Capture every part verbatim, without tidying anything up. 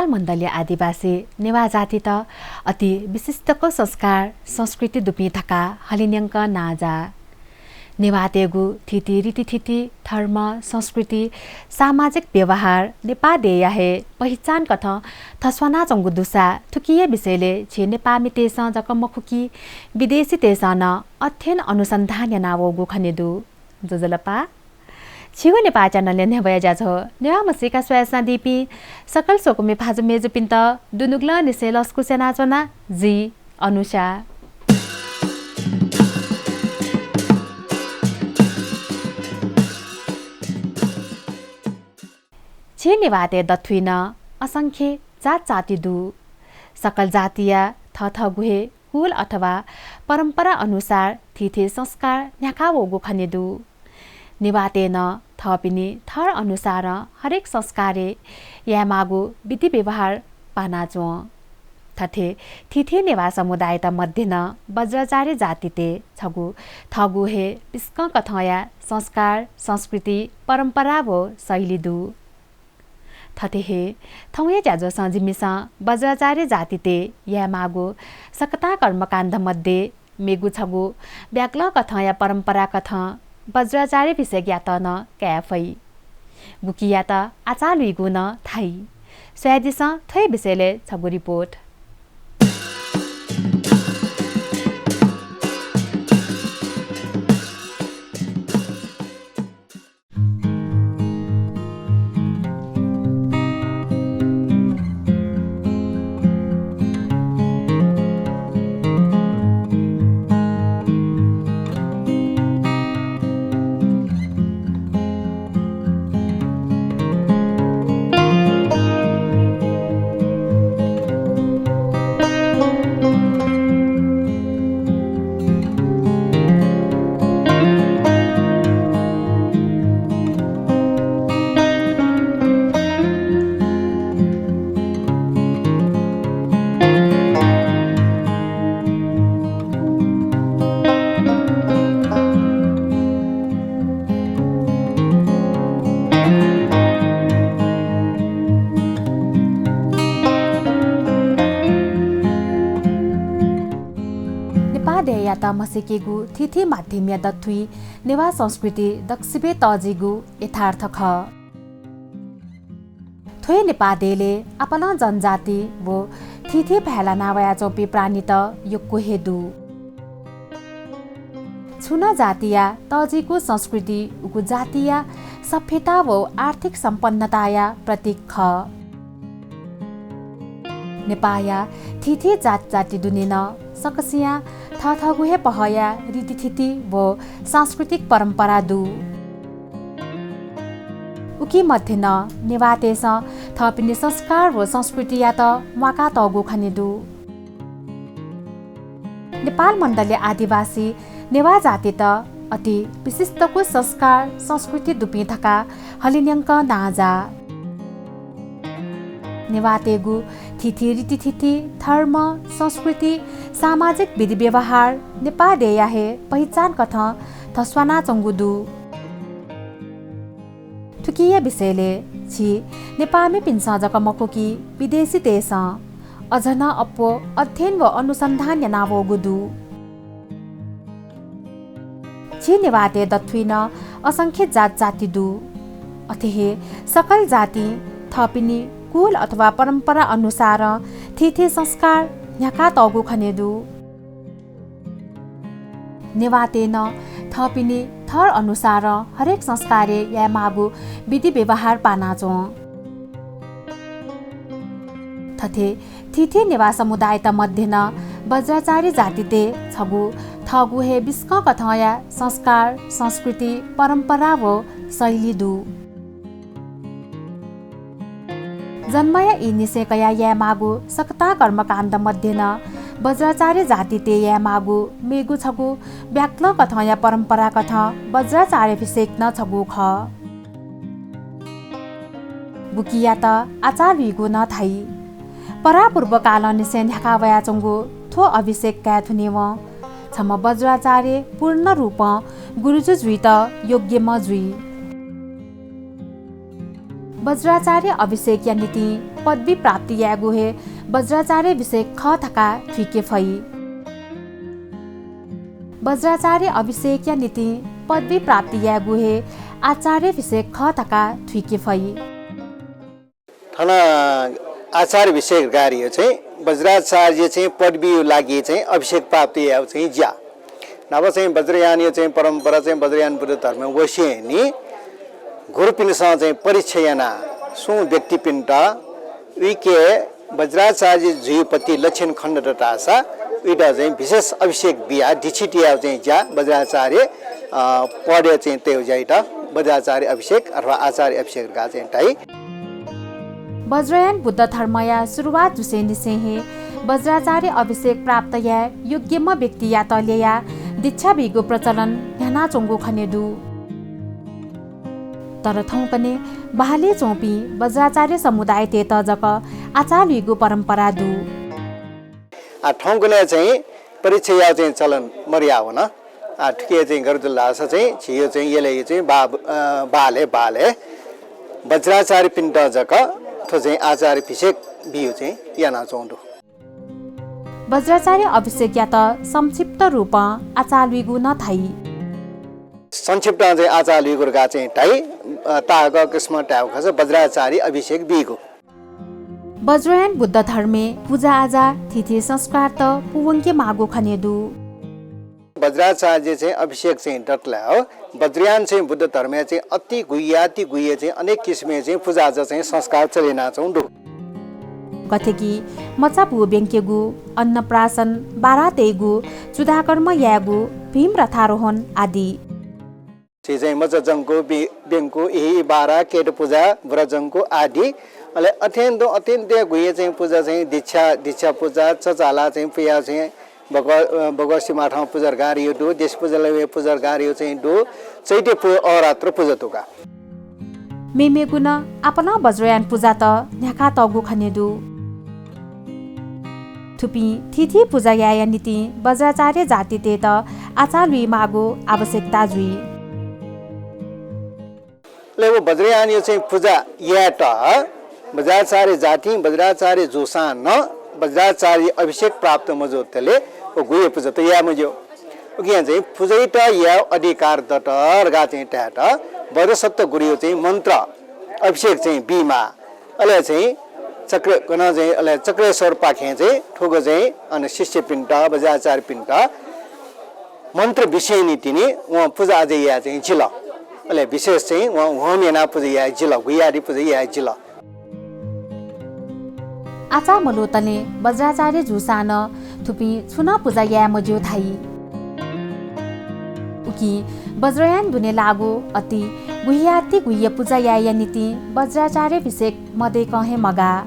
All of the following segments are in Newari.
नेपाल मण्डलीया आदिवासी नेवाः जातित अति विशिष्टको संस्कार, संस्कृति दुपिं धकाः हलिंन्यंक नांजाः। नेवाःतय्गु थीथी रीतिथिति, धर्म, संस्कृति, सामाजिक व्यवहार नेपाः देय्‌या हे पहिचान कथं थस्वानाच्वंगु दुसा थुकिया विषयलय् झी नेपाःमितय्‌सं जक मखु कि विदेशीतय्‌सं नं अध्ययन अनुसन्धान यानावःगु खने दु। ज्वजलपा। छिगु नेपाः च्यानलय् न्ह्यब्वया ज्याझ्वः नेवाः म्हसीका स्वयाच्वनादीपिं सकल स्वकुमि भाजु मय्जुपिन्त दुनुगलंनिसें लसकुस यानाच्वना, जि अनुषा। झी नेवाःतय् दथुइ नं असंख्य जात जाति दु। सकल जातिया थःथःगु हे कुल अथवा परम्परा अनुसार थीथी संस्कार न्ह्याकावःगु खने दु। नेवाःतय् नं थःपिनि थर अनुसारं हरेक संस्कारय् यायेमाःगु विधि व्यवहार पानाच्वं। थथे थीथी नेवाः समुदायत मध्ये नं बज्राचार्य जातितय् छगू थःगु हे बिस्कं कथंया संस्कार, संस्कृति, परम्परा व शैली दु। थथे हे थौंया ज्याझ्वलय् जिमिसं बज्राचार्य जातितय् यायेमाःगु सकतां कर्मकाण्ड मध्ये मेगु छगू ब्याकलं कथंया परम्परा कथं बज्राचार्याभिषेकयात नं काये फइ। गुकियात आचाः लुइगु नं धाइ। स्वयादिसँ थ्व विषयलय् छगू रिपोर्ट। नेपाः देय्‌यात म्हसीकेगु थीथी माध्यमया दथुइ नेवाः संस्कृति दक्वसिबय् तःजिगु यथार्थ खः। थ्व हे नेपाः देय्‌लय् आपालं जनजाति व थीथी भाय् लाना वयाच्वंपिं प्राणीत यक्व हे दु। छुं नं जातिया तःजिगु संस्कृति उगु जातिया सभ्यता व आर्थिक सम्पन्नताया प्रतीक खः। नेपाःया थीथी जात जाति दुने नं सकसियां थःथःगु हे पहःया रीतिथिति व सांस्कृतिक परम्परा दु। उकी मध्ये नं नेवाःतय्‌सं थःपिनि संस्कार व संस्कृतियात म्वाकातःगु खने दु। नेपाल मण्डलीया आदिवासी नेवाः जातित अति विशिष्टगु संस्कार, संस्कृति दुपिं धकाः हलिंन्यंक नांजाः। नेवाःतय्‌गु थीथी रीतिथिति, धर्म, संस्कृति, सामाजिक विधि व्यवहार नेपाः देय्‌या हे पहिचान कथं थस्वानाच्वंगु दु। थुकिया विषयलय् झी नेपाःमिपिन्सं जक मखु कि विदेशीतय्‌सं अझ नं अप्वः अध्ययन व अनुसन्धान यानावःगु दु। झी नेवाःतय् दथुइ नं असंख्य जात जाति दु। अथे हे सकल जातिं थःपिनि कुल अथवा परम्परा अनुसारं थीथी संस्कार न्ह्याकातःगु खने दु। नेवाःतय् नं थःपिनि थर अनुसारं हरेक संस्कारय् यायेमाःगु विधि व्यवहार पानाच्वं। थथे थीथी नेवाः समुदायत मध्ये नं बज्राचार्य जातितय् छगू थःगु हे बिस्कं कथंया संस्कार, संस्कृति, परम्परा व शैली दु। जन्मया ई निसें कयाः यायेमाःगु सकतां कर्मकाण्ड मध्ये नं बज्राचार्य जातितय् यायेमाःगु मेगु छगू ब्याकलं कथंया परम्परा कथं बज्राचार्याभिषेक नं छगू खः। गुकियात आचाः लुइगु नं धाइ। परापूर्वकालंनिसें न्ह्याका वयाच्वंगु थ्व अभिषेक काये धुनेवं छम्ह बज्राचार्य पूर्ण रूपं गुरुजु जुइत योग्यम्ह जुइ। बज्राचार्य अभिषेकया निंतिं पदवी प्राप्ति यायेगु हे वज्राचार्याभिषेक खः धकाः थुइके फइ। वज्राचार्य अभिषेकया निंतिं पदवी प्राप्ति यायेगु हे आचार्याभिषेक खः धकाः थुइके फइ। थन आचार्याभिषेक धकाः धाइगु चाहिँ वज्राचार्य चाहिँ पदवीया लागि चाहिँ अभिषेक प्राप्त यायेगु चाहिँ ज्या। न्हापा चाहिँ वज्रयानया चाहिँ परम्परा चाहिँ वज्रयान बुद्ध धर्म वसेंलि गुरुपिन्सं चाहिँ परीक्षा यानाः सुं व्यक्तिपिन्त उइके वज्राचार्य जुइपति लक्षण खनेदत धाःसा उइत चाहिँ विशेष अभिषेक बियाः दीक्षित यायेगु चाहिँ ज्या वज्राचार्य, अ, पदय् चाहिँ तयेगु ज्यायात वज्राचार्य अभिषेक अथवा आचार्य अभिषेक धकाः चाहिँ धाइ। वज्रयान बुद्ध धर्मया सुरुवात जुसेंनिसें हे वज्राचार्य अभिषेक प्राप्त याये योग्यम्ह व्यक्तियात ल्ययाः दीक्षा बीगु प्रचलन न्ह्यानाच्वंगु खने दु। तर थौंकन्हय् बहालय् च्वंपिं वज्राचार्य समुदायतय्त जक आचाः लुइगु परम्परा दु। आ, थौंकन्हय् चाहिँ परीक्षा यायेगु चाहिँ चलन मदयावन। आ, थुकी चाहिँ गथे जुल धाःसा चाहिँ झीगु चाहिँ यलय् चाहिँ बा-, अ, बहालय् बहालय् वज्राचार्यपिन्त जक थ्व चाहिँ आचार्याभिषेक बीगु चाहिँ यानाच्वंगु दु। वज्राचार्य अभिषेकयात संक्षिप्त रूपं आचाः लुइगु नं धाइ। संक्षिप्तं चाहिँ आचाः लुइगु धकाः चाहिँ धाइ, अ, ताःहाकः किसिमं धायेगु खःसा वज्राचार्य अभिषेक बीगु। वज्रयान बुद्ध धर्मय् पुजा आजा, थीथी संस्कारत पूवंके माःगु खने दु। वज्राचार्य चाहिँ अभिषेक चाहिँ दतले हो। वज्रयान चाहिँ बुद्ध धर्मय् चाहिँ अति गुह्याति गुह्य चाहिँ अनेक किसिमया चाहिँ पुजा आजा चाहिँ संस्कार चले यानाच्वंगु दु। गथे कि मचाबू ब्यंकेगु, अन्नप्राशन, बारा तयेगु, चूडाकर्म यायेगु, भीम रथारोहण आदि। झी चाहिँ मचा जंकु, बि-, ब्यंकु, इहि, बारा, केतु पुजा, बुरा जंकु आदि। अले अथें तुं अत्यन्त गुह्य चाहिँ पुजा चाहिँ दीक्षा, दीक्षा पुजा, चचाला चाहिँ पुया चाहिँ बग-, अ, बगः सिमाथं पुजा धकाः धाइगु दु, देश पुजा लवे पुजा धकाः धाइगु चाहिँ दु, चैत्य पु-, अहोरात्र पुजा धकाः। मेमेगु नं आपालं वज्रयान पुजात न्ह्याकातःगु खने दु। थुपिं थीथी पुजा यायेया निंतिं वज्राचार्य जातितय्त आचाः लुइमाःगु आवश्यकता जुइ। अले व वज्रयानया चाहिँ पुजा यायेत वज्राचार्य जातिं वज्राचार्य जूसां नं वज्राचार्य अभिषेक प्राप्त मजूतले व गुह्य पुजात याये मज्यू। उकिं चाहिँ पुजायात यायेगु अधिकार दत धकाः चाहिँ धायेत वज्रसत्त्व गुरुया चाहिँ मन्त्र अभिषेक चाहिँ बीमाः। अले चाहिँ चक्र-, गन चाहिँ अले चक्रेश्वरपाखें चाहिँ थुगु चाहिँ अन शिष्यपिन्त, वज्राचार्यपिन्त मन्त्र बिसेंलि तिनि वं पुजा आजा याये चाहिँ जिल। अले विशेष चाहिँ वं होम यानाः पुजा याये जिल, गुह्यादि पुजा याये जिल। आचाः मलूतले वज्राचार्य जूसां नं थुपिं छुं नं पुजा याये मज्यू धाइ। उकिं वज्रयान दुने लाःगु अति गुह्याति गुह्य पुजा यायेया निंतिं वज्राचार्याभिषेक मदय्कं हे मगाः।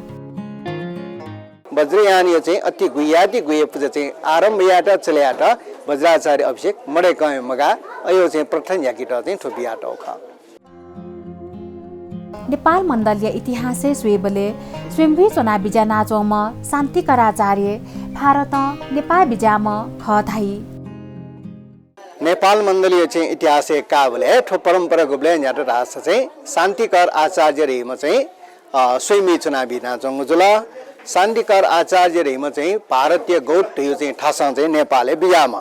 वज्रयानया चाहिँ अति गुह्याति गुह्य पुजा चाहिँ आरम्भ यायेत चले यायेत वज्राचार्य अभिषेक मदय्कं हे मगाः। अय् चाहिँ प्रथा न्ह्याकेत चाहिँ थ्व बियातःगु खः। नेपाल मण्डलया इतिहासय् स्वयेबलय् स्वयम्भूइ च्वनाः बिज्यानाच्वंम्ह शान्तिकराचार्य भारतं नेपाः बिज्याःम्ह खः धाइ। नेपाल मण्डलया चाहिँ इतिहासय् काःबलय् थ्व परम्परा गुबलय् न्ह्यात धाःसा चाहिँ शान्तिकर आचार्य धइम्ह चाहिँ, अ, स्वयम्भूइ च्वनाः बिज्यानाच्वंगु जुल। शान्तिकर आचार्य धइम्ह चाहिँ भारतया गौड धइगु चाहिँ थासं चाहिँ नेपालय् बिज्याःम्ह।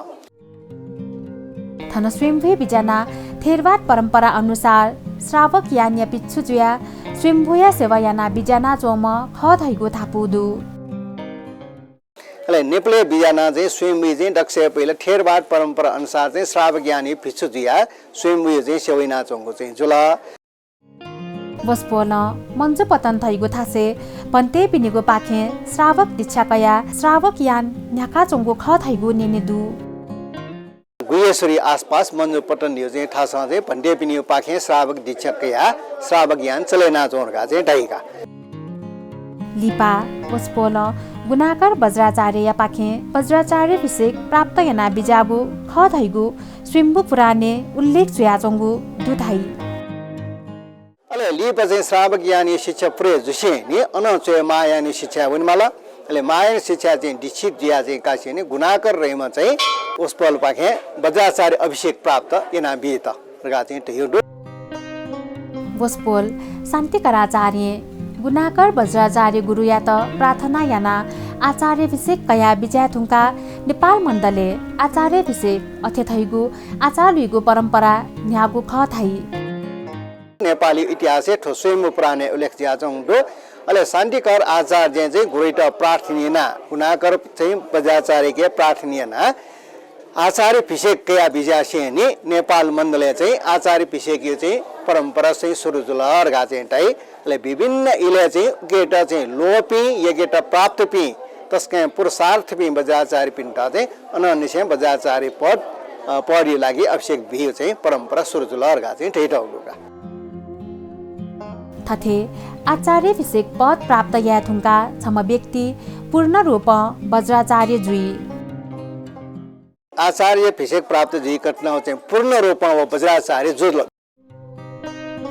थन स्वयम्भूइ बिज्यानाः थेरवाद परम्परा अनुसार श्रावक यानया भिक्षु जुयाः स्वयम्भूया सेवा यानाः बिज्यानाच्वंम्ह खः धइगु धापू दु। अले नेपालय् बिज्यानाः चाहिँ स्वयम्भूइ चाहिँ दक्वसिबें पहिला थेरवाद परम्परा अनुसार चाहिँ श्रावक यानया भिक्षु जुयाः स्वयम्भूया चाहिँ सेवा यानाच्वंगु चाहिँ जुल। वसपोलं मञ्जुपतन धइगु थासय् भन्तेपिनिगु पाखें श्रावक दीक्षा कयाः श्रावक यान न्ह्याकाच्वंगु खः धइगु न्यने दु। गुह्येश्वरी आसपास मञ्जुपतन धइगु चाहिँ थासं चाहिँ भन्तेपिनिगु पाखें श्रावक दीक्षा कयाः श्रावक यान चले यानाच्वंगु धकाः चाहिँ धाइ का। लिपा वसपोलं गुणाकर वज्राचार्यया पाखें वज्राचार्याभिषेक प्राप्त यानाः बिज्याःगु खः धइगु स्वयम्भू पुराणय् उल्लेख जुयाच्वंगु दु धाइ। अले लिपा चाहिँ श्रावक यानया शिक्षा पुरे जुसेंलि अनं च्वय् महायानया शिक्षाय् वनेमाल। अले महायानया शिक्षाय् चाहिँ दीक्षित जुयाः चाहिँ कासेंलि गुणाकर धइम्ह चाहिँ वसपोलपाखें वज्राचार्य अभिषेक प्राप्त यानाः बीत धकाः चाहिँ धइगु दु। वसपोल शान्तिकराचार्यं गुणाकर वज्राचार्य गुरुयात प्रार्थना यानाः आचार्याभिषेक कयाः बिज्याये धुंकाः नेपाल मण्डलय् आचार्याभिषेक अथे धइगु आचार लुइगु परम्परा न्ह्याःगु खः धाइ। नेपाली इतिहासय् थ्व स्वयम्भू पुराणय् उल्लेख जुयाच्वंगु दु। अले शान्तिकर आचार्यं चाहिँ गुरुइत प्रार्थना यानाः गुणाकर चाहिँ वज्राचार्यके प्रार्थना यानाः आचार्याभिषेक कयाः बिज्यासेंलि नेपाल मण्डलय् चाहिँ आचार्याभिषेकया चाहिँ परम्परा चाहिँ सुरु जुल धकाः चाहिँ धाइ। अले विभिन्न इलय् चाहिँ उकेत चाहिँ ल्वःपिं, यकेत प्राप्तपिं, तसकं पुरुषार्थपिं वज्राचार्यपिन्त चाहिँ अनंनिसें वज्राचार्य पद, अ, पदया लागि अभिषेक बीगु चाहिँ परम्परा सुरु जुल धकाः चाहिँ धयातःगु का। थथे आचार्याभिषेक पद प्राप्त याये धुंकाः छम्ह व्यक्ति पूर्ण रूपं वज्राचार्य जुइ। आचार्याभिषेक प्राप्त जुइकथं चाहिँ पूर्ण रूपं व वज्राचार्य जुल।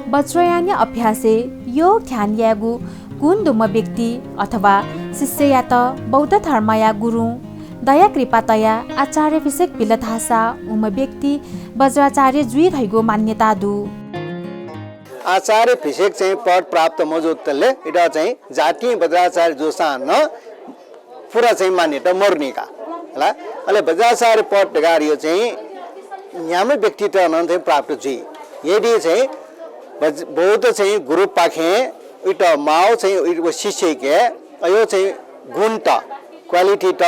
वज्रयान अभ्यासय् योग ध्यान यायेगु गुण दुम्ह व्यक्ति अथवा शिष्ययात बौद्ध धर्मया गुरुं दया कृपा तयाः आचार्याभिषेक बिल धाःसा उम्ह व्यक्ति वज्राचार्य जुइ धइगु मान्यता दु। आचार्याभिषेक चाहिँ पद प्राप्त मजूतले इमित चाहिँ जातिं वज्राचार्य जूसां नं पूरा चाहिँ मान्यता मरुनि का। हला? अले वज्राचार्य पद धकाः धइगु चाहिँ न्ह्याम्ह व्यक्तित नं चाहिँ प्राप्त जुइ। यदि चाहिँ बज-, बौद्ध चाहिँ गुरुपाखें उइत माःगु चाहिँ उ-, व शिष्यके अज्याःगु चाहिँ गुणत, quality त,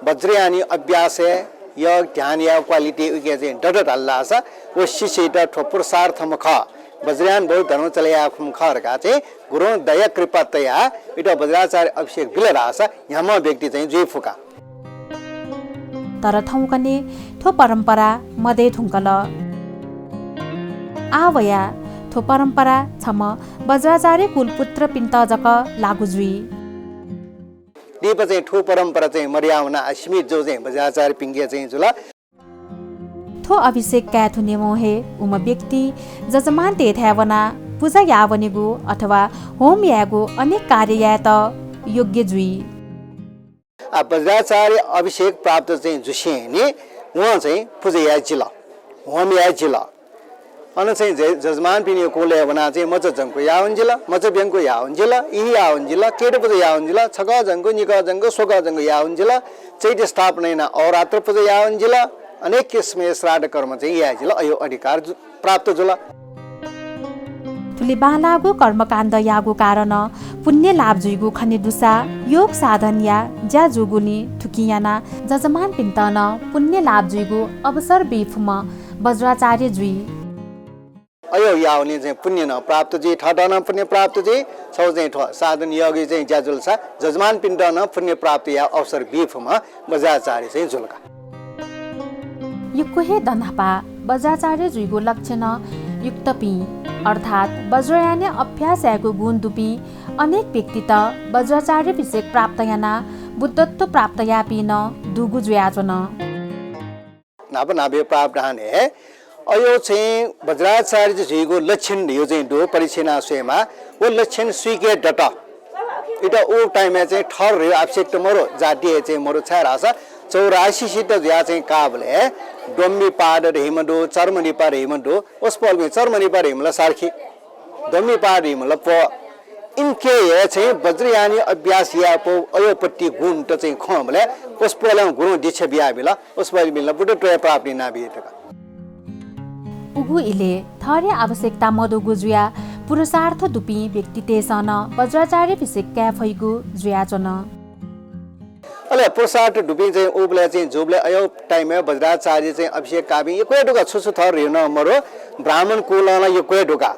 वज्रयान अभ्यासय् योग ध्यानया quality उके चाहिँ दत धाल धाःसा व शिष्ययात थ्व पुरुषार्थम्ह खः, वज्रयान बौद्ध धर्म चले याये फुम्ह खः धकाः चाहिँ गुरुं दया कृपा तयाः इमित वज्राचार्य अभिषेक बिल धाःसा न्ह्याम्ह व्यक्ति चाहिँ जुइ फु का। तर थौंकन्हय् थ्व परम्परा मदये धुंकल। आः वयाः थ्व परम्परा छम्ह वज्राचार्य कुलपुत्रपिन्त जक लागू जुइ। लिपा चाहिँ थ्व परम्परा चाहिँ मदयावनाः सीमित जूगु चाहिँ वज्राचार्यपिन्के चाहिँ जुल। थ्व अभिषेक काये धुनेवं हे उम्ह व्यक्ति जजमानतय्‌थाय् वनाः पुजा याः वनेगु अथवा होम यायेगु अनेक कार्य यायेत योग्य जुइ। आ, वज्राचार्य अभिषेक प्राप्त चाहिँ जुसेंलि वं चाहिँ पुजा याये जिल, होम याये जिल। अन चाहिँ ज-, जजमानपिनिगु कुलय् वनाः चाहिँ मचा जंक्व याः वने जिल, मचा ब्यंक्व याः वने जिल, इहि याः वने जिल, केतु पुजा याः वने जिल, छकः जंक्व, निकः जंक्व, स्वकः जंक्व याः वने जिल, चैत्य स्थापना यानाः अहोरात्र पुजा याः वने जिल, अनेक किसिमया श्राद्ध कर्म चाहिँ याये जिल, अज्याःगु अधिकार जु-, प्राप्त जुल। थुलि बांलाःगु कर्मकाण्ड याःगु कारणं पुण्य लाभ जुइगु खने दुसा योग साधनया ज्या जूगुलिं थुकिं यानाः जजमानपिन्त नं पुण्य लाभ जुइगु अवसर बी फुम्ह वज्राचार्य जुइ। अज्याःगु याःगुलिं चाहिँ पुण्य नं प्राप्त जुइ, थःत नं पुण्य प्राप्त जुइ, छगू चाहिँ थ्व साधन योगया चाहिँ ज्या जुलसा जजमानपिन्त नं पुण्य प्राप्त यायेगु अवसर बी फुम्ह वज्राचार्य चाहिँ जुल का। यक्व हे दँ न्हापा वज्राचार्य जुइगु लक्षणयुक्तपिं अर्थात् वज्रयान अभ्यास यायेगु गुण दुपिं अनेक व्यक्तित वज्राचार्याभिषेक प्राप्त यानाः बुद्धत्व प्राप्त याःपिं नं दुगु जुयाच्वन। न्हापा न्हापाया प्रावधानय् अज्याःगु चाहिँ वज्राचार्य जुइगु लक्षण धइगु चाहिँ दु, परीक्षण यानाः स्वयेमाः। व लक्षण सुइके दत। इमित उ time-य् चाहिँ थर धइगु आवश्यकता मरु, जातिया चाहिँ मरु, छाय् धाःसा चौरासी सिद्ध जुयाः चाहिँ काःबलय् डोम्बिपाद धइम्ह दु, चर्मलिपा धइम्ह दु, वसपोलपिं चर्मलिपा धइम्ह ला सारखी, डोम्बिपाद धइम्ह ला प्वः। इमिके हे चाहिँ वज्रयान अभ्यास यायेगु अज्याःगु पट्टि गुणत चाहिँ खंबलय् वसपोलं गुरुं दीक्षा बियाबिल। वसपोलपिन्त बुद्धत्वया प्राप्ति यानाबिल का। उगु इलय् थरया आवश्यकता मदुगु जुयाः पुरुषार्थ दुपिं व्यक्तितय्‌सं नं वज्राचार्याभिषेक काये फइगु जुयाच्वन। अले पुरुषार्थ दुपिं चाहिँ उबलय् चाहिँ जूबलय् अज्याःगु time-य् वज्राचार्य चाहिँ अभिषेक काःपिं यक्व हे दु का, छु छु थर धइगु नं मरु, ब्राह्मण कुलं नं यक्व हे दु का।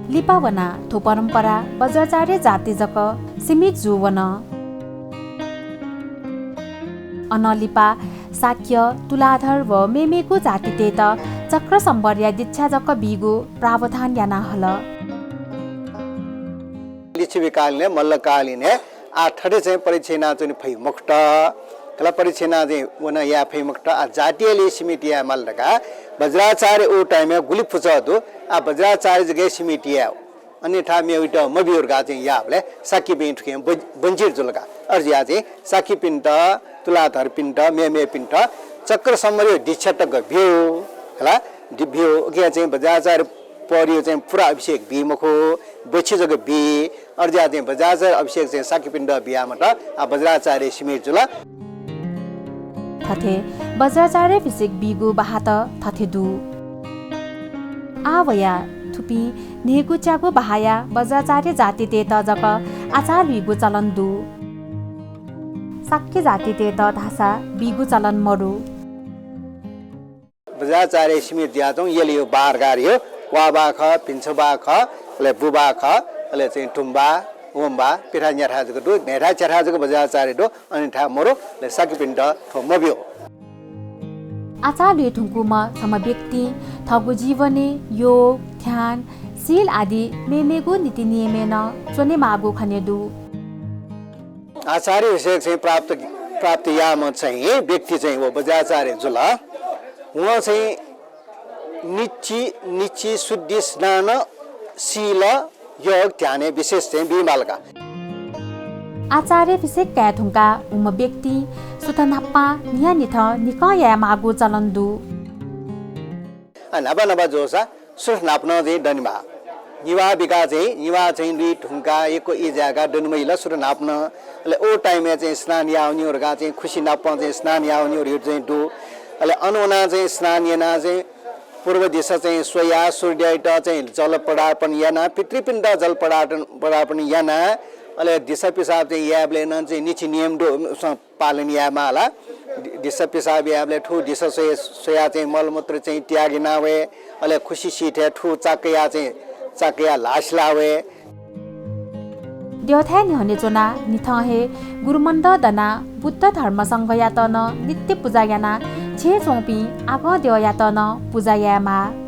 लिपा वनाः थ्व परम्परा वज्राचार्य जाति जक सीमित जूवन। अनं लिपा शाक्य, तुलाधर व मेमेगु जातितय्‌त चक्र संवरया दीक्षा जक बीगु प्रावधान याना हल। लिच्छविकालीनय्, मल्लकालीनय् आः थथे चाहिँ परीक्षा यानाच्वने फइ मखुत। कला परीक्षा याना चाहिँ व नं याये फइ मखुत। आः जातिया लिइ सीमित याये माल धकाः वज्राचार्य उ time-य् गुलि पुचः दु, आः वज्राचार्य जक हे सीमित याये, अन्यथा मेवइत मब्यू धकाः चाहिँ याःबलय् शाक्यपिं थुकिं व-, वञ्चित जुल का। अय्‌जुयाः चाहिँ शाक्यपिन्त, तुलाधरपिन्त, मेमेपिन्त चक्र संवरया दीक्षा तक ब्यू। हला, दि-, ब्यू। उकिं चाहिँ वज्राचार्य पदया चाहिँ पूरा अभिषेक बी मखु। बछि जक बी, अय्‌जुयाः चाहिँ वज्राचार्य अभिषेक चाहिँ शाक्यपिण्ड बियामत, आ वज्राचार्य सीमित जुल। थथे वज्राचार्य अभिषेक बीगु बाहात थथे दु। आः वयाः थुपिं न्हय्‌गू च्यागू बाहाया वज्राचार्य जातितय्‌त जक आचाः लुइगु चलन दु। शाक्य जातितय्‌त धाःसा बीगु चलन मरु। वज्राचार्य सीमित जुयाच्वंगु यलय् बाहात गाहात यो, क्वाःबाः खः, भिन्सुबाः खः, अले बुबाः खः, अले चाहिँ धुम्बाः, वंबाः, पिथाय् न्याथाय् जक दु, न्हय्‌थाय् च्याथाय् जक वज्राचार्य दु, अन्यथाय् मरु, अले शाक्यपिण्ड थ्व मब्यू। आचाः लुइ धुंकूम्ह छम्ह व्यक्तिं थःगु जीवनय् योग, ध्यान, शील आदि मेमेगु नीति नियमय् नं च्वनेमाःगु खने दु। आचार्य अभिषेक चाहिँ प्राप्त, प्राप्त याःम्ह चाहिँ व्यक्ति चाहिँ व वज्राचार्य जुल। वं चाहिँ निच्छि, निच्छि शुद्धि स्नान शील योग ध्यानय् विशेष चाहिँ बीमाल का। आचार्य अभिषेक काये धुंकाः उम्ह व्यक्तिं सुथ न्हापां न्हियान्हिथं निकं यायेमाःगु चलन दु। आ, न्हापा न्हापा जूसा सुथ न्हापनं चाहिँ दनेमाः। निभाः बिकाः चाहिँ, निभाः चाहिँ लुइ धुंकाः यक्व ई जाय्‌काः दने मजिल सुथ न्हापनं। अले व time-य् चाहिँ स्नान याः वनेगु धकाः चाहिँ खुसि नापं चाहिँ स्नान याः वनेगु धइगु चाहिँ दु। अले अन वनाः चाहिँ स्नान यानाः चाहिँ पूर्व दिशा चाहिँ स्वयाः सूर्ययात चाहिँ जल प्रदापन यानाः पितृपिण्ड जल प्रदापन, प्रदापन यानाः अले दिसा पिसाब चाहिँ यायेबलय् नं चाहिँ निच्छि नियम दु, पालन यायेमाः ला। दि-, दिसा पिसाब यायेबलय् थ्व दिसा स्वया-, स्वयाः चाहिँ मलमूत्र चाहिँ त्याग याना वये, अले खुसि सिथय् थ्व चाकया चाहिँ, चाकया ल्हाः सिला वये। द्यःथाय् न्ह्यःने च्वनाः न्हिथं हे गुरुमण्डल दनाः बुद्ध धर्म संघयात नं नित्य पुजा यानाः छेँय् च्वंपिं आगंद्यःयात नं पुजा यायेमाः।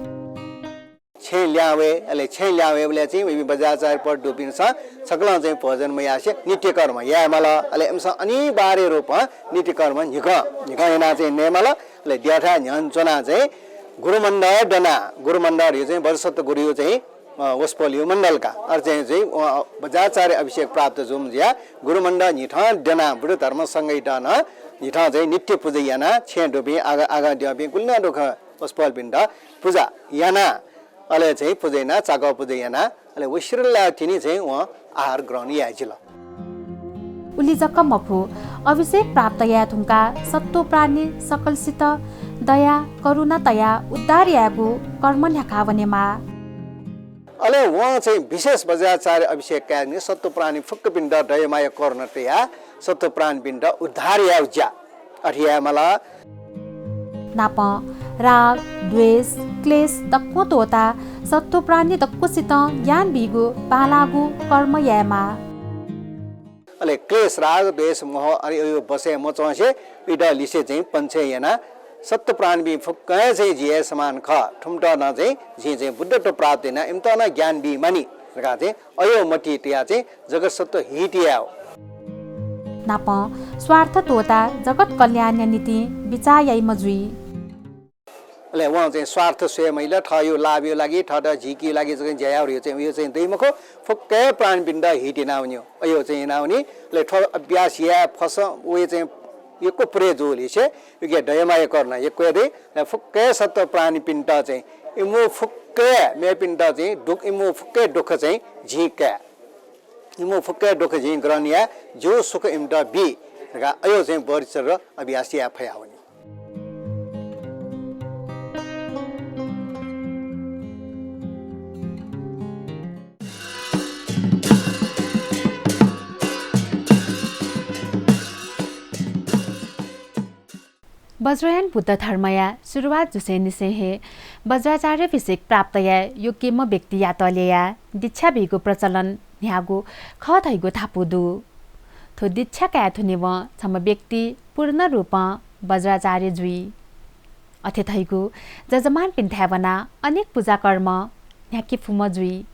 छेँय् ल्याहां वये, अले छेँय् ल्याहां वयेबलय् चाहिँ वय्‌पिं वज्राचार्य पद दुपिन्सं छकलं चाहिँ भोजन मयासें नित्यकर्म यायेमाल। अले इमिसं अनिवार्य रूपं नित्यकर्म न्हिकं, न्हिकं यानाः चाहिँ नयेमाल। अले द्यःथाय् न्ह्यःने च्वनाः चाहिँ गुरुमण्डल दनाः, गुरुमण्डल धइगु चाहिँ बोधिसत्व गुरुया चाहिँ, अ, वसपोलया मण्डल का। अले चाहिँ, चाहिँ, अ, वज्राचार्य अभिषेक प्राप्त जूम्ह जुयाः गुरुमण्डल न्हिथं दनाः बुद्ध धर्म संघयात नं न्हिथं चाहिँ नित्य पुजा यानाः छेँय् दुपिं आगं, आगंद्यःपिं गुलि नं दु खः वसपोलपिन्त पुजा यानाः अले चाहिँ पुजा यानाः, चाकः पुजा यानाः, अले वसिरलाः तिनि चाहिँ वं आहार ग्रहण याये जिल। उलि जक मखु, अभिषेक प्राप्त याये धुंकाः सत्त्व प्राणी सकलसित दया, करुणा तयाः उद्धार यायेगु कर्म न्ह्याका वनेमाः। अले वं चाहिँ विशेष वज्राचार्य अभिषेक कायेनि सत्त्व प्राणी फुक्कपिन्त दया माया करुणा तयाः सत्त्व प्राणीपिन्त उद्धार यायेगु ज्या अथे यायेमाल। नापं राग, द्वेष, क्लेश दक्वं त्वःताः सत्त्व प्राणी दक्वसितं ज्ञान बीगु बांलाःगु कर्म यायेमाः। अले क्लेश, राग, द्वेष, मोह अले अयो बसय् मच्वंसे इमित लिसे चाहिँ पञ्चय् यानाः सत्त्व प्राणीपिं फुक्कं चाहिँ जि हे समान खः। थुमित नं चाहिँ जिं चाहिँ बुद्धत्व प्राप्त यानाः इमित नं ज्ञान बी मानि धकाः चाहिँ अयो मति तयाः चाहिँ जगत सत्त्व हित यायेगु। नापं स्वार्थ त्वःताः जगत कल्याणया निंतिं बिचाः याइम्ह जुइ। अले वं चाहिँ स्वार्थ स्वये मजिल, थःयो लाभयो लागि, थःत झीकियो लागि जक ज्या यायेगु चाहिँ, उयो चाहिँ दइ मखु, फुक्क हे प्राणीपिन्त हित यानावनी, अयो चाहिँ यानावनी। अले थ्व अभ्यास याये फसं वया चाहिँ यक्व पुरे जूलिसे उके दया माया करुणा यक्व हे दइ। अले फुक्क हे सत्त्व प्राणीपिन्त चाहिँ इमु फुक्क हे मेपिन्त चाहिँ दुःख, इमु फुक्क हे दुःख चाहिँ झी काये। इमु फुक्क हे दुःख जिं ग्रहण याये, जिगु सुख इमित बी धकाः अयो चाहिँ बोधिसत्व अभ्यास याये फयावनी। वज्रयान बुद्ध धर्मया सुरुवात जुसेंनिसें हे वज्राचार्याभिषेक प्राप्त याये योग्यम्ह व्यक्तियात ल्ययाः दीक्षा बीगु प्रचलन न्ह्याःगु खः धइगु धापू दु। थ्व दीक्षा काये धुनेवं छम्ह व्यक्ति पूर्ण रूपं वज्राचार्य जुइ। अथे धइगु जजमानपिन्थाय् वनाः अनेक पुजाकर्म न्ह्याके फुम्ह जुइ।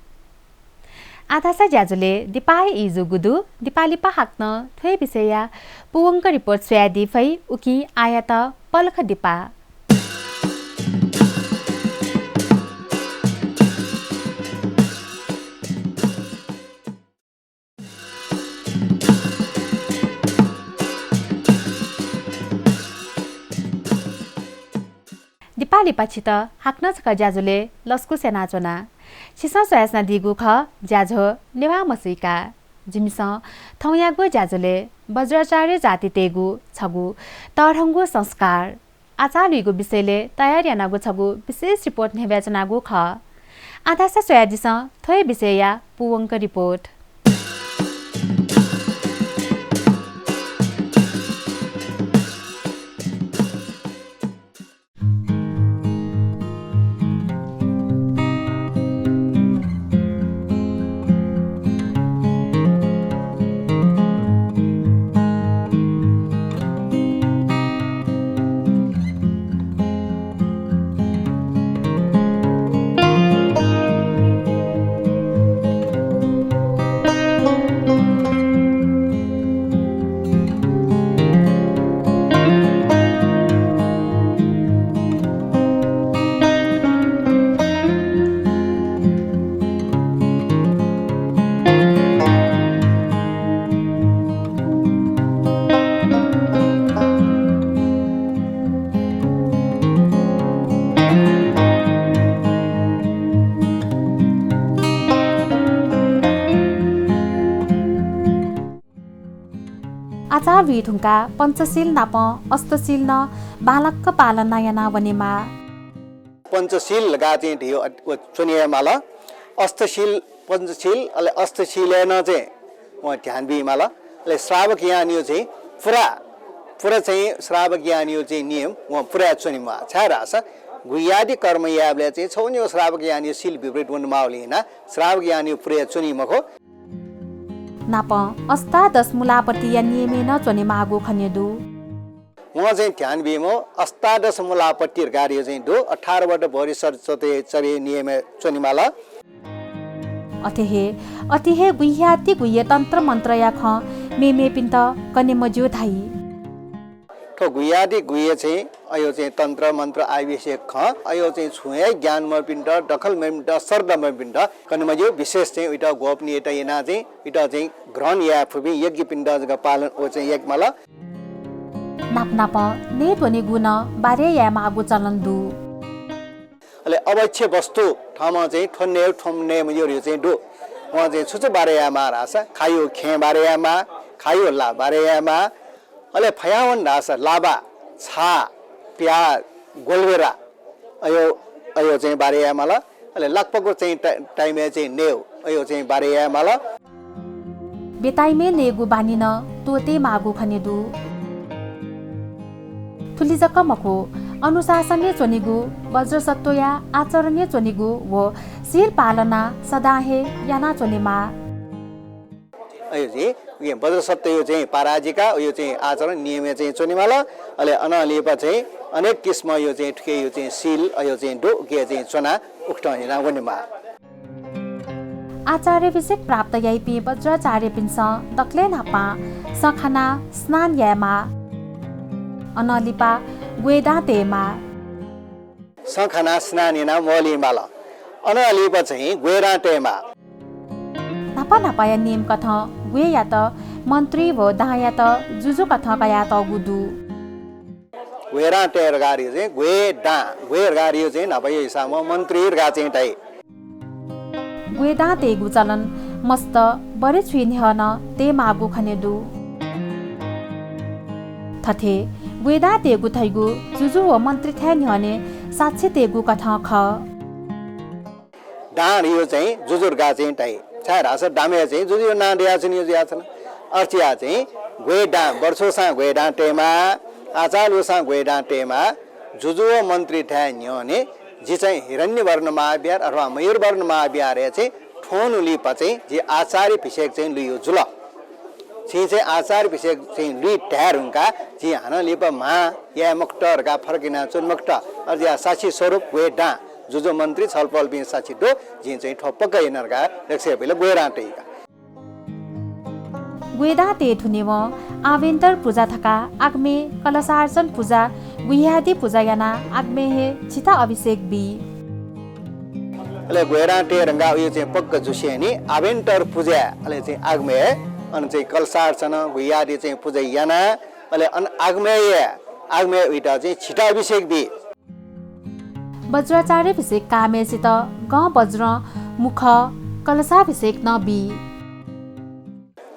आः धाःसा ज्याझ्वलय् दिपाया ई जूगु दु। दिपा लिपा हाकनं थ्व हे विषयया पूवंक report स्वयादी फइ, उकिं आःयात पलख दिपा। दिपा लिपा छित हाकनं छकः ज्याझ्वलय् लसकुस यानाच्वना। छिसं स्वयाच्वनादीगु खः ज्याझ्वः नेवाः मसुइका। जिमिसं थौंयागु ज्याझ्वलय् वज्राचार्य जातितय्गु छगू तःधंगु संस्कार आचाः लुइगु विषयलय् तयार यानागु छगू विशेष रिपोर्ट न्ह्यब्वयाच्वनागु खः। आः धाःसा स्वयादिसँ थ्व हे विषयया पूवंक रिपोर्ट। आचाः लुइ धुंकाः पञ्चशील नाप अष्टशील नं बांलाक पालना याना वनेमाः। पञ्चशील धकाः चाहिँ धयो अ-, व च्वने हे माल। अष्टशील, पञ्चशील, अले अष्टशीलय् नं चाहिँ वं ध्यान बी माल। अले श्रावक यानयो चाहिँ पुरा, पुरा चाहिँ श्रावक यानयो चाहिँ नियम वं पुरा च्वने माः। छाय् धाःसा गुह्यादि कर्म यायेबलय् चाहिँ छगू निगू श्रावक यानयो शील विपरीत वने माःगुलिं यानाः श्रावक यानयो पुरा च्वनी मखु। नाप अष्टादश मूलापत्तिया नियमय् नं च्वने माःगु खने दु। वं चाहिँ ध्यान बीम्ह अष्टादश मूलापत्ति धकाः धयो चाहिँ दु, अठार वटा बोधिसत्व चतुर्चर्य नियमय् च्वने माल। अथे हे अति हे गुह्याति गुह्य तन्त्र मन्त्रया खँ मेमेपिन्त कने मज्यू धाइ। थ्व गुह्याति गुह्य चाहिँ अयो चाहिँ तन्त्र मन्त्र आयुर्वेदया खँ, अयो चाहिँ छुं हे ज्ञान मभिंपिन्त, दखल मभिंपिन्त, श्रद्धा मभिंपिन्त कने मज्यू। विशेष चाहिँ उइत गोपनीयता यानाः चाहिँ उइत चाहिँ ग्रहण याये फुपिं यज्ञपिन्त जक पालन व चाहिँ याके माल। नाप नाप नये त्वनेगु नं बारे याये माःगु चलन दु। अले अभक्ष्य वस्तु थःम्हं चाहिँ थ्व नये, थ्व नये मज्यू धयो चाहिँ दु। वं चाहिँ छु छु बारे याये माः धाःसा खायो खेँ बारे याये माः, खायो ला बारे याये माः, अले फयावन धाःसा लाबा, छाः, प्याज, गोलबेरा, अयो, अयो चाहिँ बारे याये माल। अले लाक्पको चाहिँ टा-, टाइमय् चाहिँ नये, अयो चाहिँ बारे याये माल। बेटाइमय् नयेगु बानी नं त्वःते माःगु खने दु। थुलि जक मखु, अनुशासनय् च्वनेगु, वज्रसत्वया आचरणय् च्वनेगु व शील पालना सदां हे याना च्वने माः। अयो चाहिँ, उके वज्रसत्वयो चाहिँ पराजिका, उयो चाहिँ आचरण नियमय् चाहिँ च्वने माल। अले अनं लिपा चाहिँ अनेक किसिमयो चाहिँ थुकेयो चाहिँ शील, अयो चाहिँ दु, उके चाहिँ च्वना उकथं याना वने माः। आचार्याभिषेक प्राप्त याइपिं वज्राचार्यपिन्सं दकलय् न्हापां सँ खानाः स्नान याये माः। अनं लिपा ग्वय् दां तये माः। सँ खानाः स्नान यानाः म्वःली माल। अनं लिपा चाहिँ ग्वय् दां तये माः। न्हापा न्हापाया नियम कथं ग्वय्‌यात मन्त्री व दांयात जुजु कथं कयातःगु दु। ग्वय् दां तये धकाः धयो चाहिँ ग्वय् दां, ग्वय् धकाः धयो चाहिँ न्हापाया हिसाबं मन्त्री धकाः चाहिँ धाइ। ग्वय् दां तयेगु चलन मस्त बरे छुइ न्ह्यः नं तये माःगु खने दु। थथे ग्वय् दां तयेगु धइगु जुजु व मन्त्रीथाय् न्ह्यःने साक्षी तयेगु कथं खः। दां धयो चाहिँ जुजु धकाः चाहिँ धाइ। छाय् धाःसा दामय् चाहिँ जुजुया नां दयाच्वनीगु जुयाच्वन। अथे जुयाः चाहिँ ग्वय् दां, बर्चुसां ग्वय् दां तये माः, आचाः लूसां ग्वय् दां तये माः, जुजु व मन्त्रीथाय् न्ह्यःने जि चाहिँ हिरण्यवर्ण महाविहार अथवा मयूरवर्ण महाविहारय् चाहिँ थ्वंगु लिपा चाहिँ जि आचार्याभिषेक चाहिँ लुइगु जुल। छिं चाहिँ आचार्याभिषेक चाहिँ लुइ धाये धुंकाः जिं हानं लिपा म्हां याये मखुत धकाः फरक यानाः च्वने मखुत। अथे जुयाः साक्षी स्वरूप ग्वय् दां, जुजु मन्त्री छलपोलपिं साक्षी दु, जिं चाहिँ थ्व पक्का याना धकाः रक्षापिला ग्वय् दां तइका। ग्वय् दां तये धुनेवं आभ्यन्तर पुजा धकाः आगमय् कलशार्चन पुजा, गुह्यादि पुजा यानाः आगमय् हे झिता अभिषेक बी। अले ग्वय् दां तये धुंकाः उयो चाहिँ पक्का जुसेंनि आभ्यन्तर पुजा, अले चाहिँ आगमय्, अन चाहिँ कलशार्चन, गुह्यादि चाहिँ पुजा यानाः, अले अन आगमय्, आगमय् उइत चाहिँ झिता अभिषेक बी। वज्राचार्याभिषेक काःम्हय्‌सित गं वज्रं मुखः कलशाभिषेक नं बी।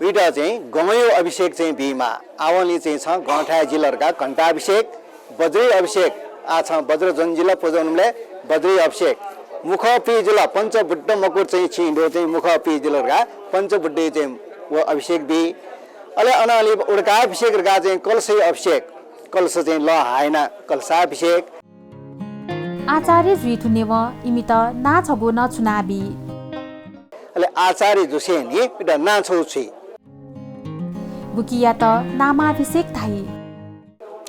उइत चाहिँ गंयो अभिषेक चाहिँ बीमाः। आवंलि चाहिँ छ गंथाय् जिल धकाः घण्टाभिषेक, वज्री अभिषेक, आ छ वज्र ज्वन जिल पुजवंबलय् वज्री अभिषेक, मुखः पी जिल पञ्चबुद्ध मकुट चाहिँ छिं दु चाहिँ मुखः पी जिल धकाः पञ्चबुद्धि चाहिँ व अभिषेक बी। अले अनंलि उदकाभिषेक धकाः चाहिँ कलशय् अभिषेक, कलश चाहिँ लः हाय्‌ना कलशाभिषेक। आचार्य जुइ धुनेवं इमित नां छगू नं छुनाबी। अले आचार्य जुसेंलि इमित नां छगू छुइ। गुकियात नामाभिषेक धाइ।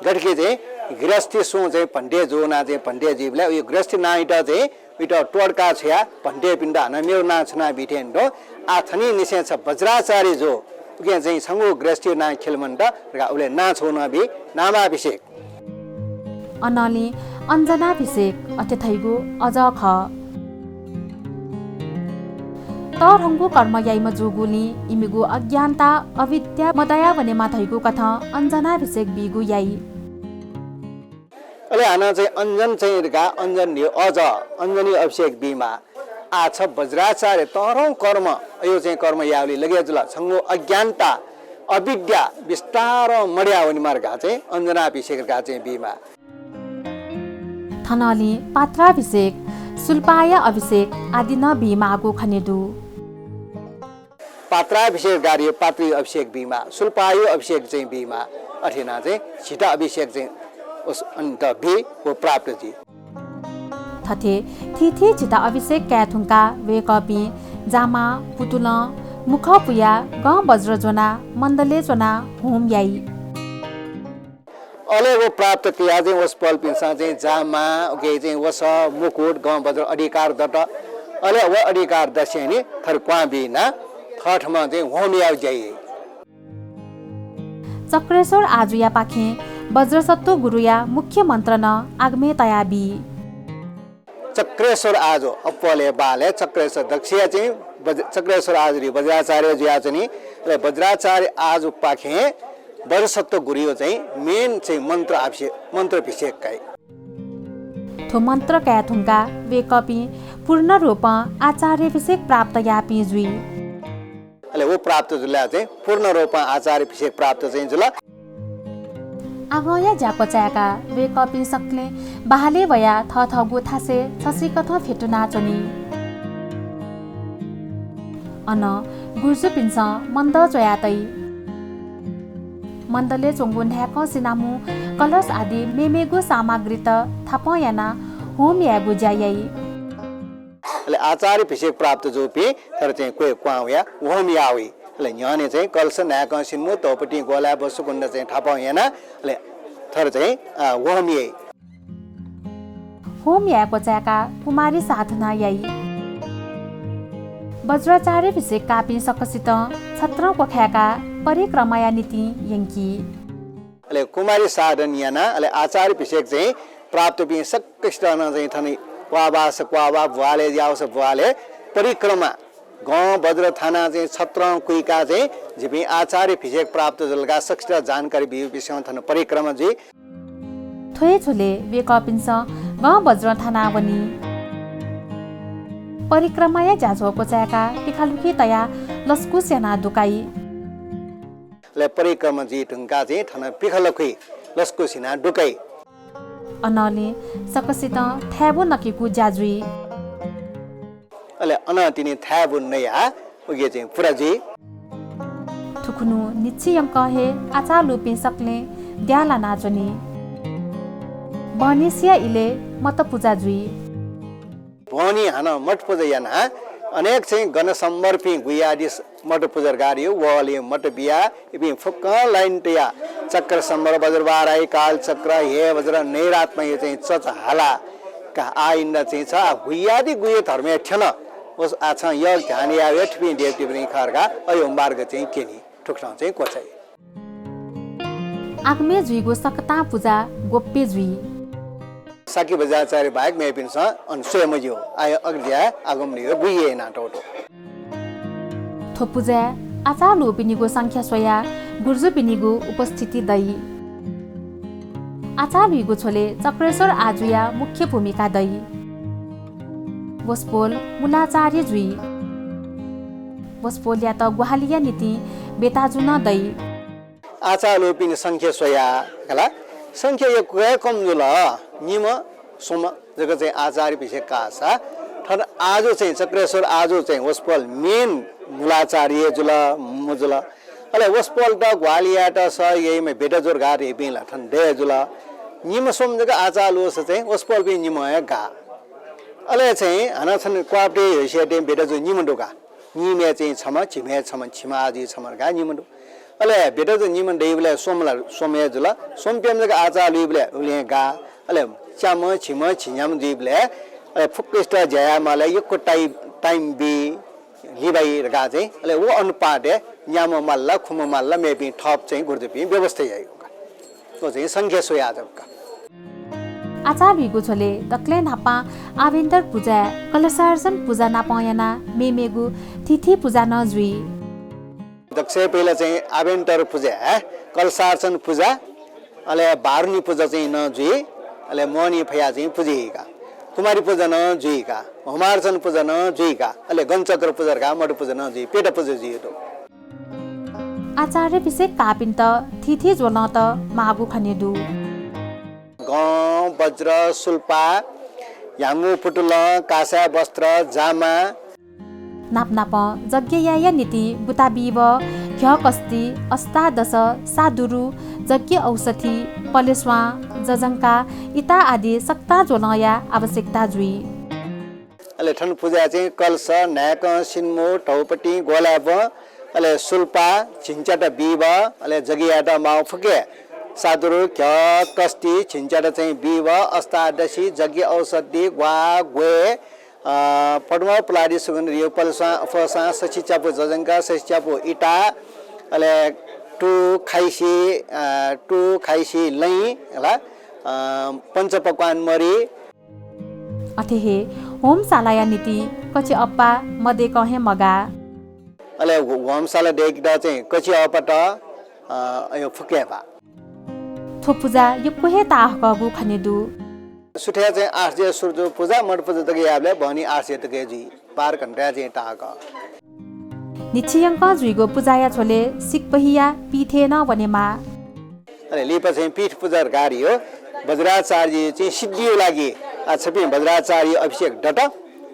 गथे कि चाहिँ गृहस्थी सुं चाहिँ भन्ते जूना चाहिँ भन्ते जुइबलय् उयो गृहस्थी नांइत चाहिँ उइत तोडका छुया भन्तेपिन्त हानं मेगु नां छुना बी थें दु। आ थनिंनिसें छ वज्राचार्य जू, उकिं चाहिँ छंगु गृहस्थी नां खिल मन्त धकाः उबलय् नां छगू नं बी, नामाभिषेक। अनंलि अञ्जनाभिषेक अथे धइगु अजः खः। तःधंगु कर्म याइम्ह जूगुलिं इमिगु अज्ञानता, अविद्या मदया वनेमा धइगु कथं अञ्जनाभिषेक बीगु याइ। अले हानं चाहिँ अञ्जन चाहिँ धकाः अञ्जन न्ह्यः अजः, अञ्जनी अभिषेक बीमाः। आ छ वज्राचार्य तःधंगु कर्म, अयो चाहिँ कर्म याःगुलिं लगे जुल, छंगु अज्ञानता, अविद्या बिस्तारं मदया वनेमा धकाः चाहिँ अञ्जनाभिषेक धकाः चाहिँ बीमाः। थनंलि पात्राभिषेक, सुलपाया अभिषेक आदि नं बीमाःगु खने दु। पात्राभिषेक धकाः यो पात्री अभिषेक बीमाः, सुलपायु अभिषेक चाहिँ बीमाः, अथे यानाः चाहिँ झिता अभिषेक चाहिँ उस अन्त बी व प्राप्त जुइ। थथे थीथी झिता अभिषेक काये धुंकाः वय्‌कःपिं जामां, पुतुलं, मुखः पुयाः गं वज्र ज्वनाः मन्दलय् च्वनाः होम याइ। अले व प्राप्त कयाः चाहिँ वसपोलपिन्सं चाहिँ जामा, उके चाहिँ वसः, मुकुट, गं वज्र अधिकार दत। अले व अधिकार दसेंलि थथे क्वहां बीनाः थःथम्हं चाहिँ होम यायेगु ज्या याइ। चक्रेश्वर आजुयापाखें वज्रसत्व गुरुया मुख्य मन्त्र नं आगमय् तयाबी। चक्रेश्वर आजु अप्वलय् बालय् चक्रेश्वर दक्षया चाहिँ वज-, चक्रेश्वर आजु धइ वज्राचार्य जुयाच्वनी। अले वज्राचार्य आजुपाखें वज्रसत्व गुरुयो चाहिँ main चाहिँ मन्त्र अभिषे-, मन्त्राभिषेक काइ। थ्व मन्त्र काये धुंकाः वय्‌कःपिं पूर्ण रूपं आचार्याभिषेक प्राप्त याःपिं जुइ। अले व प्राप्त जुल चाहिँ पूर्ण रूपं आचार्याभिषेक प्राप्त चाहिँ जुल। आगंया ज्या क्वचाय्‌काः वय्‌कःपिं सकलें बहालय् वयाः थःथःगु थासय् छसिकथं फ्यतुनाच्वनी। अन गुरुजुपिन्सं मन्दः च्वया तइ। मन्दलय् च्वंगु न्हाय्‌कं सिनामू, कलश आदि मेमेगु सामग्रीत थापं यानाः होम यायेगु ज्या याइ। अले आचार्याभिषेक प्राप्त जूपिं थथे चाहिँ क्वय् क्वहां वयाः होम याः वइ। अले न्ह्यःने चाहिँ कलश, न्हाय्‌कं सिनामू, तोपतिं, ग्वलाय्, बसुकुण्ड चाहिँ थापं यानाः अले थथे चाहिँ, अ, होम याइ। होम याये क्वचाय्‌काः कुमारी साधना याइ। वज्राचार्याभिषेक काःपिं सकसितं छत्रं क्वखाय्‌काः परिक्रमाया निंतिं यंकी। अले कुमारी साधन यानाः अले आचार्याभिषेक चाहिँ प्राप्तपिं सकसितं नं चाहिँ थन क्वाःबास क्वाःबा, ब्वालय् याःवस ब्वालय् परिक्रमा, गं वज्र थानाः चाहिँ छत्रं कुइकाः चाहिँ जिपिं आचार्याभिषेक प्राप्त जुल धकाः सकसितं जानकारी बीगु विषयं थन परिक्रमा जुइ। थ्व हे झ्वलय् वय्‌कःपिन्सं गं वज्र थानाः वनी। परिक्रमाया ज्याझ्वः क्वचाय्‌काः पिखालुखी तयाः लसकुस यानाः दुकाइ। अले परिक्रमा जुइ धुंकाः चाहिँ थन पिखालुखी लसकुस यानाः दुकाइ। अनंलि सकसितं थाय्‌बु नकेगु ज्या जुइ। अले अनं तिनि थाय्‌बु नयाः उके चाहिँ पुरा जुइ। थुखुन्हु न्हिच्छि यंकं हे आचाः लूपिं सकलें द्याः लानाच्वनी। बहनिसिया इलय् मत पुजा जुइ। बहनी हानं मत पुजा यानाः अनेक चाहिँ गण सम्बरपिं गुइयादि मत पुजा धकाः यो वहलय् मत बियाः इपिं फुक्कं लाइन तयाः चक्र सम्बर, वज्रवाराही, कालचक्र, हे वज्र, नैरात्मयो चाहिँ चच हालाः का आइन्दा चाहिँ छ, आ गुइयादि गुइया धर्मय् थ्यन। व आ छं योग ध्यान याः वया थुपिं देवदेवनी खः धकाः अयो मार्ग चाहिँ क्यनी। थुकथं चाहिँ क्वचाइ। आगमय् जुइगु सकतां पुजा गोप्य जुइ। शाक्य वज्राचार्य बाहेक मेपिन्सं अन स्वये मज्यू। आयो अग्रज्या आगमन यो गुइये याना तौतु। थ्व पुजाय् आचाः लूपिनिगु संख्या स्वयाः गुरुजुपिनिगु उपस्थिति दइ। आचाः लुइगु झ्वलय् चक्रेश्वर आजुया मुख्य भूमिका दइ। वसपोल मूलाचार्य जुइ। वसपोलयात ग्वाहालिया निंतिं बेताजु नं दइ। आचाः लूपिनि संख्या स्वया खला। संख्या यक्व हे कम जुल। निम्ह स्वम्ह जक चाहिँ आचार्य भिसेक काःसा थन आजु चाहिँ चक्रेश्वर आजु चाहिँ वसपोल main मूलाचार्य जुल, मजुल। अले वसपोलत ग्वाहालि यायेत सह याइम्ह बेताजु धकाः धइपिं ला थन दया जुल। निम्ह स्वम्ह जक आचाः लूसा चाहिँ वसपोलपिं निम्ह हे गाः। अले चाहिँ हानं छन्हु क्वापतय् ह्वःसें चाहिँ बेताजु निम्ह दु का। निम्हय् चाहिँ छम्ह, झिम्हय् छम्ह, झिम्ह आजुइ छम्ह धकाः निम्ह दु। अले बेताजु निम्ह दइबलय् स्वम्ह ला स्वम्ह हे जुल। स्वम्ह प्यम्ह जक आचाः लुइबलय् उबलय् गाः। अले च्याम्ह, झिम्ह, झिंन्याम्ह जुइबलय् अले फुक्कसित ज्या यायेमालय् यक्व टाइ-, time बी, लिबाइ धकाः चाहिँ अले व अनुपातय् न्याम्ह माल ला, खुम्ह माल ला, मेपिं थप चाहिँ गुरुजुपिं व्यवस्था याइ। व चाहिँ संख्या स्वया जक। आचाः लुइगु झ्वलय् दकलय् न्हापां आभ्यन्तर पुजाय् कलशार्चन पुजा नापं यानाः मेमेगु थीथी पुजा नं जुइ। दकलय् पहिला चाहिँ आभ्यन्तर पुजाय् कलशार्चन पुजा, अले बारुणी पुजा चाहिँ नं जुइ, अले मोहनी फया चाहिँ पुजा याइ का। कुमारी पुजा नं जुइ का, होमार्चन पुजा नं जुइ का, अले गणचक्र पुजा धकाः मठ् पुजा नं जुइ, प्यता पुजा जुइ दु। आचार्याभिषेक काःपिन्त थीथी ज्वलंत माःगु खने दु। गं, वज्र, सुल्पा, ह्याउँगु पुतुलं, कासाय् वस्त्र, जामा। नाप नापं यज्ञ यायेया निंतिं बुता बीव, घ्यः कस्ति, अष्टादश, सादुरु, यज्ञ औषधि, पलेस्वां, जजंका, इता आदि सकतां ज्वलंया आवश्यकता जुइ। अले थन पुजाय् चाहिँ कलश, न्हाय्कं, सिन्मु, धौपतिं, ग्वलाय्बं, अले सुल्पा, झिंच्यात बीव, अले यज्ञ यायेत माःगु फुक्क हे सादुरु, घ्यः, कस्ति, झिंच्यात चाहिँ बीव, अष्टादशी, यज्ञ औषधि, ग्वाः, ग्वय्, अ, पद्म, पुलादि, सुगन्धि, यो पलेस्वां, अफःसां, सछि च्यापु जजंका, सछि च्यापु इता, अले टु खाइसि, अ, टु खाइसि लँय्, हला, अ, पञ्चपक्वान मरि। अथे हे होमशालाया निंतिं कछि अप्पा मदय्कं हे मगाः। अले हो-, होमशाला दय्केत चाहिँ कछि अप्पात, अ, अयो फुक्क हे बाः। थ्व पुजा यक्व हे ताःहाकःगु खने दु। सुथय् चाहिँ आठ बजे सुरु जूगु पुजा, मठ् पुजा तक यायेबलय् बहनी आठ बजे तक हे जुइ। बाह्र घण्टाय् चाहिँ ताःहाकः। न्हिच्छि यंकं जुइगु पुजाया झ्वलय् सिक्वहिया पीठय् नं वनेमाः। अले लिपा चाहिँ पीठ पुजा धकाः धाइ हो। वज्राचार्य चाहिँ सिद्धिया लागि आ छपिं वज्राचार्य अभिषेक दत,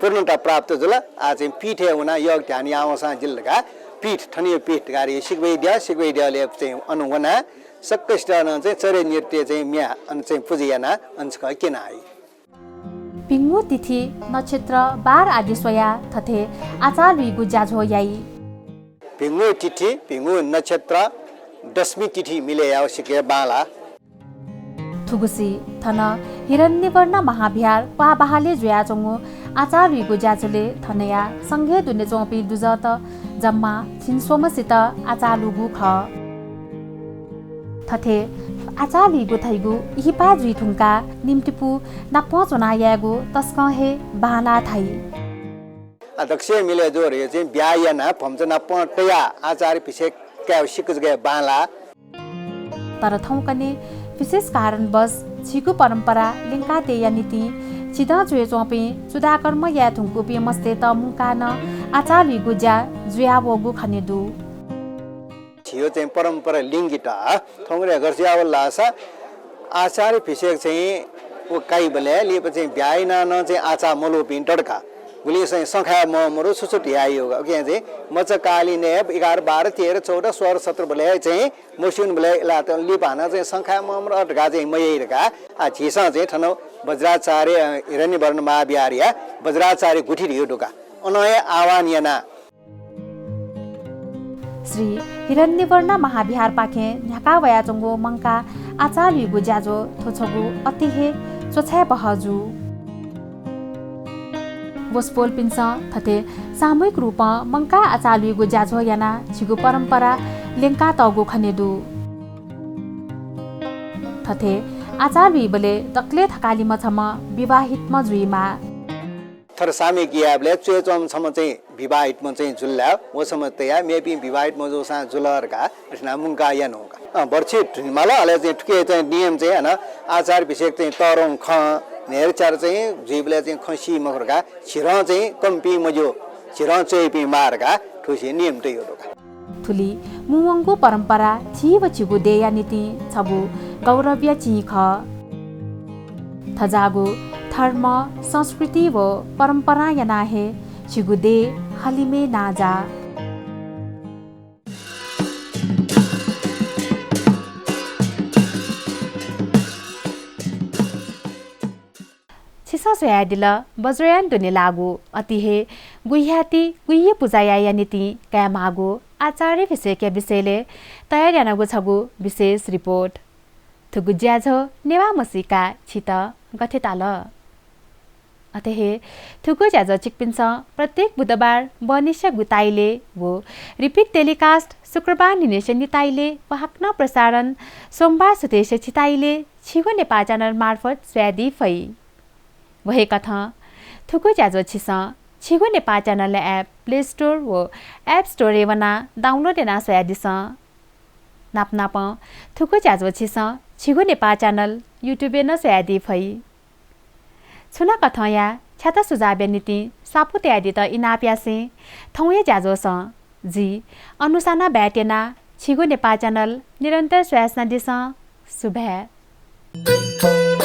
पूर्णता प्राप्त जुल। आ चाहिँ पीठय् वनाः योग ध्यान यावंसां जिल धकाः पीठ, थनियो पीठ धकाः धाइ, सिक्वहि द्यः, सिक्वहि द्यःले चाहिँ अन वनाः सकसितं नं चाहिँ चर्या नृत्य चाहिँ म्ये अन चाहिँ पुजा यानाः अन छकः क्यना हइ। भिंगु तिथि नक्षत्र बार आदि स्वयाः थथे आचाः लुइगु ज्याझ्वः याइ। भिंगु तिथि, भिंगु नक्षत्र, दशमी तिथि मिले याःगु सिक्क हे बांलाः। थुगुसी थन हिरण्यवर्ण महाविहार क्वाः बहालय् जुयाच्वंगु आचाः लुइगु ज्याझ्वलय् थनया संघय् दुने च्वंपिं दुजःत जम्मा झिंस्वम्हसित आचाः लूगु खः। थथे आचाः लुइगु धइगु इहिपाः जुइ धुंकाः निम्तिपु नापं च्वनाः यायेगु तसकं हे बांलाः धाइ। आ, दकसिबय् मिले जू धइगु चाहिँ ब्याहा यानाः भम्चा नापं तयाः आचाः अभिषेक कायेगु सिक्क जक हे बांलाः। तर थौंकन्हय् विशेष कारणवश झीगु परम्परा ल्यंकातयेया निंतिं झीदँ च्वय् च्वंपिं चूडाकर्म याये धुंकूपिं मस्तय्त मुंकाः नं आचाः लुइगु ज्या जुयावःगु खने दु। झीगु चाहिँ परम्परा ल्यंकेत थौंकन्हय् गथे जुयावल धाःसा आचाः अभिषेक चाहिँ व काइबलय् लिपा चाहिँ ब्याहा यानाः नं चाहिँ आचाः मलूपिं दत का। गुलिं चाहिँ सँ खाये ममरु, छु छु धयाः याइगु का। उकिं चाहिँ मचाकालीनय् एघार, बाह्र, तेह्र, चौध, सोह्र, सत्रबलय् चाहिँ मस्यूनिबलय् ला त लिपा हानं चाहिँ सँ खाये ममरु धकाः चाहिँ मयाइ धकाः, आ, झीसं चाहिँ थन वज्राचार्य, अ, हिरण्यवर्ण महाविहारया वज्राचार्य गुथि धइगु दु का। अनं हे आह्वान यानाः श्री हिरण्यवर्ण महाविहारपाखें न्ह्याका वयाच्वंगु मंकाः आचाः लुइगु ज्याझ्वः थ्व छगू अति हे च्वछाये बहः जू। वसपोलपिन्सं थथे सामूहिक रूपं मंकाः आचाः लुइगु ज्याझ्वः यानाः झीगु परम्परा ल्यंकातःगु खने दु। थथे आचाः लुइबलय् दकलय् थकालिम्ह छम्ह विवाहितम्ह जुइमाः। थथे सामूहिक यायेबलय् च्वय् च्वंम्ह छम्ह चाहिँ विवाहितम्ह चाहिँ जुल धाःसा व छम्ह तयाः मेपिं विवाहितम्ह जूसां जुल धकाः अथे यानाः मुंकाः यानागु का। अँ, बर्छि धुइमाल, अले चाहिँ थुके चाहिँ नियम चाहिँ हानं आचार विषयक चाहिँ तःधंगु खँ, न्हय्दँ च्यादँ चाहिँ जुइबलय् चाहिँ खँ सी मखु धकाः झीसं चाहिँ कमपिं मज्यू, झीसं च्वइपिं माः धकाः थुसी नियम तयागु दु का। थुलि मुंवंगु परम्परा झी व झीगु देय्‌या निंतिं छगू गौरवया चिं खः। थज्याःगु धर्म, संस्कृति व परम्परां यानाः हे झीगु देय् हलिमय् नांजाः। छिसं स्वयादिल वज्रयान दुने लाःगु अति हे गुह्याति गुह्य पुजायाया निंतिं कायेमाःगु आचार विषयकया विषयलय् तयार यानागु छगू विशेष रिपोर्ट। थुगु ज्याझ्वः नेवाः म्हसीका छित गथे ताल? अथे हे थुगु ज्याझ्वः छिकपिन्सं प्रत्येक बुधबार बहनिसिया गुताइले व repeat telecast शुक्रबार न्हिनय्सिया निताइले व हाकनं प्रसारण सोमबार सुथय्सिया छिताइले छिगु नेपाः च्यानल मार्फत स्वयादी फइ। व हे कथं थुगु ज्याझ्वः छिसं छिगु नेपाः च्यानल app Play Store व App Store-य् वनाः download यानाः स्वयादिसँ। नाप नापं थुगु ज्याझ्वः छिसं छिगु नेपाः च्यानल YouTube-य् नं स्वयादी फइ। छुं नं कथंया छ्याता सुझावया निंतिं स्वापू तयादीत इनाप यासें थौंया ज्याझ्वलय् जि अनुसाना बाय् त्यनाः छिगु नेपाः च्यानल निरन्तर स्वयाच्वनादिसँ। सुभाय्।